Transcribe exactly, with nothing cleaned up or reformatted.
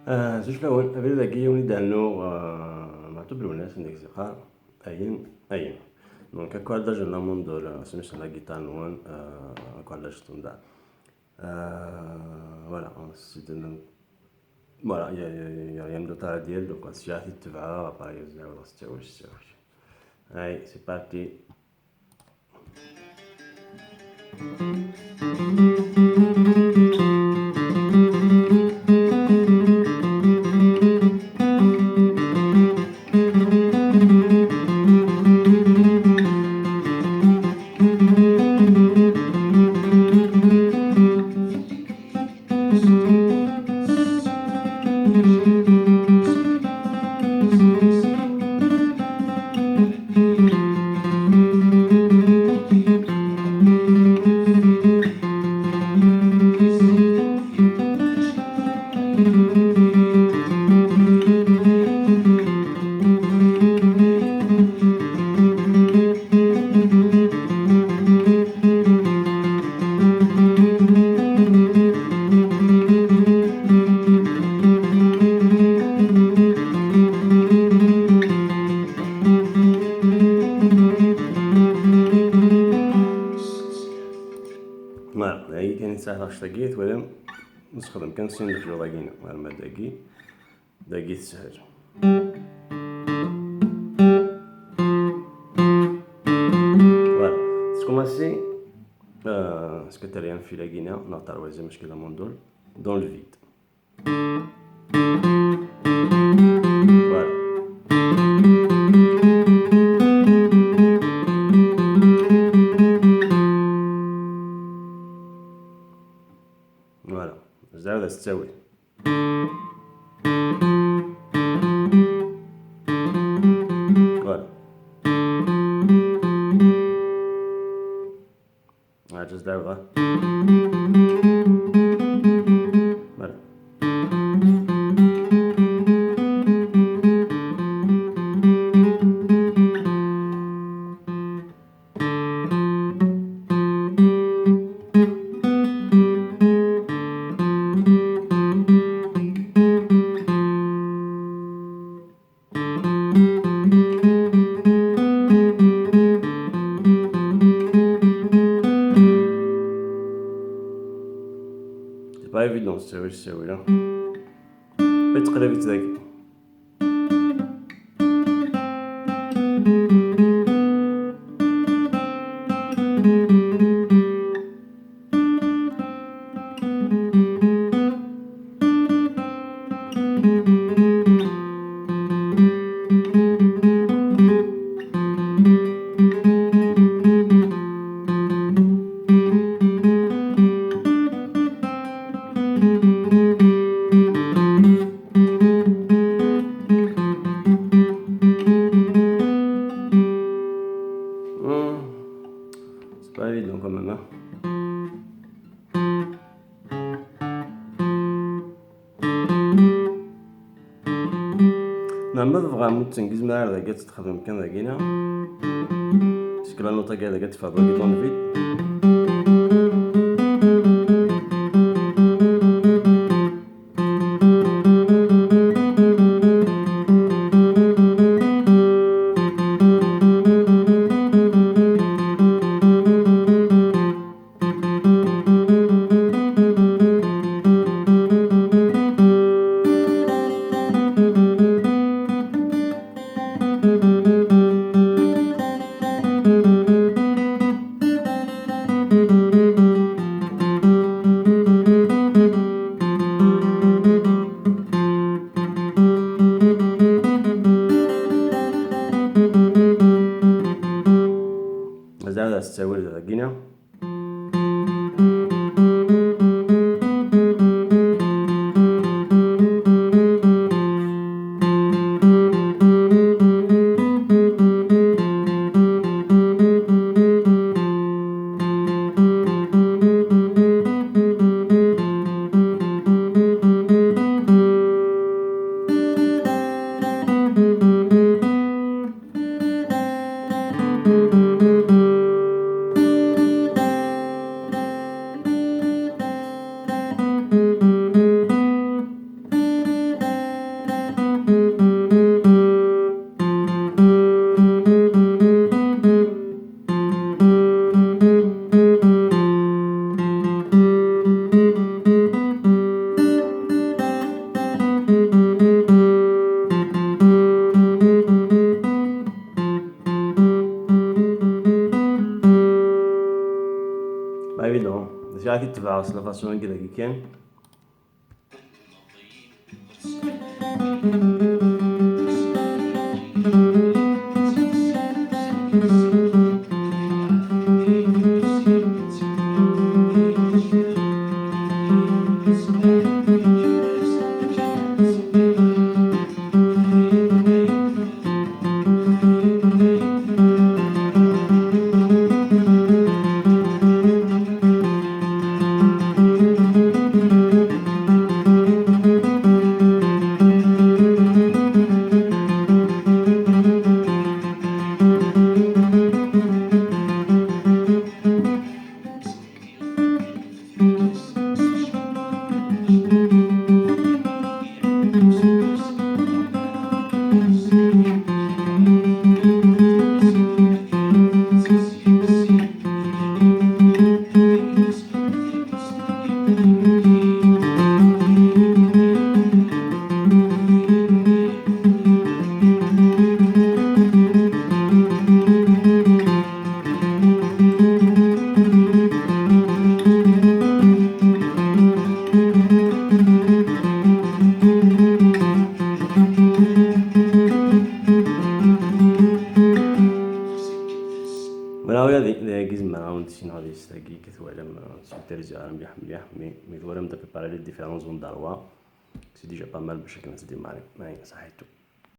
Ah, zuǧ fell-awen, abrid-agi yiwen i d-rnuɣ, ah, Meɛtub Lwennas, anda i s-yeqqar, ayen, ayen. Donc, accoladage n la mandole, ah, s la guitare-nwen, ah, accoladage standard. Ah, voilà, c'est de, voilà, il y a, il y a, il y a rien d'autre à dire, donc, si tu te vas, après, c'est, c'est, c'est, allez, c'est parti. Voilà, d aya kan i tesɛa taɣect-agi, twalam, nessexdem kan sin lexyuḍ-agi-ina, arma dagi, dagi teshel. Voilà, teckumasi, euh, s quatrième fil-agi-ina, neɣ troisième, acku d amundul, dans le vide. Voilà. Voilà. Zɛawed ad s-ttawil. Voilà. Ɛǧez daɣ. Voilà. C'est pas évident, c'est vrai, c'est vrai, hein. Peut-être que la vitesse. Hmm. C'est pas évident quand même, hein. Neɣ ma tebɣam ur tengizem ara dagi, ad tt-txedmem kan dagi-na. Parce que la note-agi dagi ad teffeɣ dagi dans le vide. Mazal ad as-ttawil dagina. Tebɛeɣ s la façon-agi dagi kan. Voilà, ula d, d ayagi zemreɣ ad awen-d-ssineɣ deg-s dagi, i twalam, ur ttmiterziɣ ara mliḥ mliḥ, mais mi twalam, ça fait parler de différents endroits, c'est déjà pas mal, bac akken ad tt-démarrer. Allez, ça fait tout.